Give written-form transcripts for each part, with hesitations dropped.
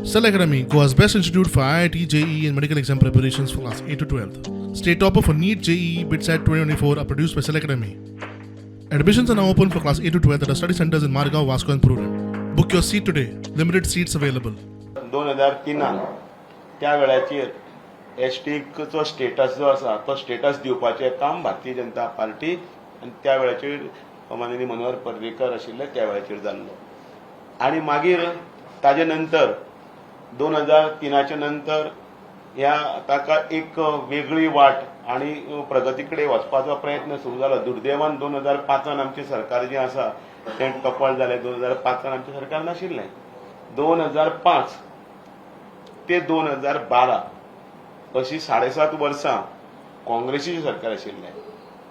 Cell Academy, Goa's best institute for IIT, JEE, and medical exam preparations for class 8 to 12. State topper for NEET, JEE, BITSAT 2024 are produced by Cell Academy. Admissions are now open for class 8 to 12 at our study centers in Margao, Vasco, and Prudent. Book your seat today. Limited seats available. 2003 त्या वेळाचेर S टीचो status जो आसा तो status दिवपाचें काम Bharatiya Janata party आनी त्या वेळाचेर माननीय मनोहर पर्रीकर आशिल्ले त्या वेळाचेर जाल्लो. आनी मागीर ताजे नंतर 2003च्या नंतर ह्या ताका एक वेगळी वाट आनी प्रगती कडेन वचपाचो प्रयत्न सुरू जालो. दुर्दैवान 2005 आमचें सरकार जें आसा तें टोपल जालें. 2005 आमचें सरकार नाशिल्लें. 2005 ते 2012 अशी 7.5 वर्सां काँग्रेसीचें सरकार आशिल्लें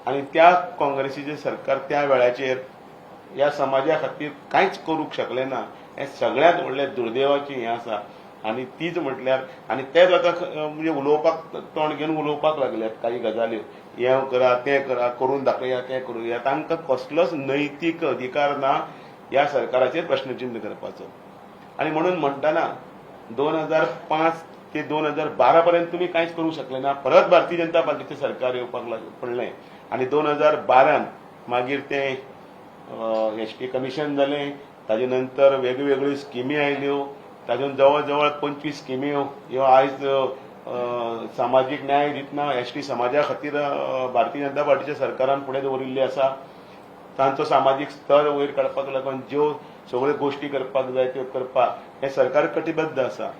आनी त्या काँग्रेसीचें सरकार त्या वेळाचेर ह्या समाजा खातीर कांयच करूंक शकलें ना. हें सगळ्यांत व्हडलें दुर्दैवाचें हें आसा. आनी तीच म्हटल्यार आनी तेच आतां म्हणजे उलोवपाक तोंड घेवन उलोवपाक लागल्यात काही गजाल्यो, हें करा, तें करा, करून दाखया, तें करुया. तांकां कसलोच नैतीक अधिकार ना ह्या सरकाराचेर प्रश्नचिन्ह करपाचो. आनी म्हणून म्हणटना 2005 ते 2012 पर्यंत तुमी कांयच करूंक शकले ना. परत भारतीय जनता पार्टीचें सरकार येवपाक पडलें आनी 2012 मागीर तें एस टी कमिशन जालें. ताजे नंतर वेगवेगळ्यो स्किमी आयल्यो. तातूंत जवळ जवळ 25 स्किमी ह्यो आयज सामाजीक न्याय दितना एस टी समाजा खातीर भारतीय जनता पार्टीच्या सरकारान फुडें दवरिल्ली आसा. तांचो सामाजीक स्तर वयर काडपाक लागून ज्यो सगळ्यो गोश्टी करपाक जाय त्यो करपाक हें सरकार कटिबद्ध आसा.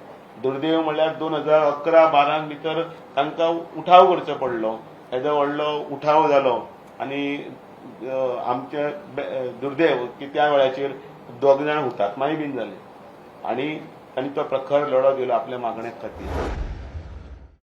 दुर्दैव म्हणल्यार 2011-12 भितर तांकां उठाव करचो पडलो. येदो व्हडलो उठाव जालो आनी आमचे दुर्दैव की त्या वेळाचेर दोग जाण हुतात्माय बीन जाले आनी तांणी तो प्रखर लढो दिलो आपल्या मागण्या खातीर.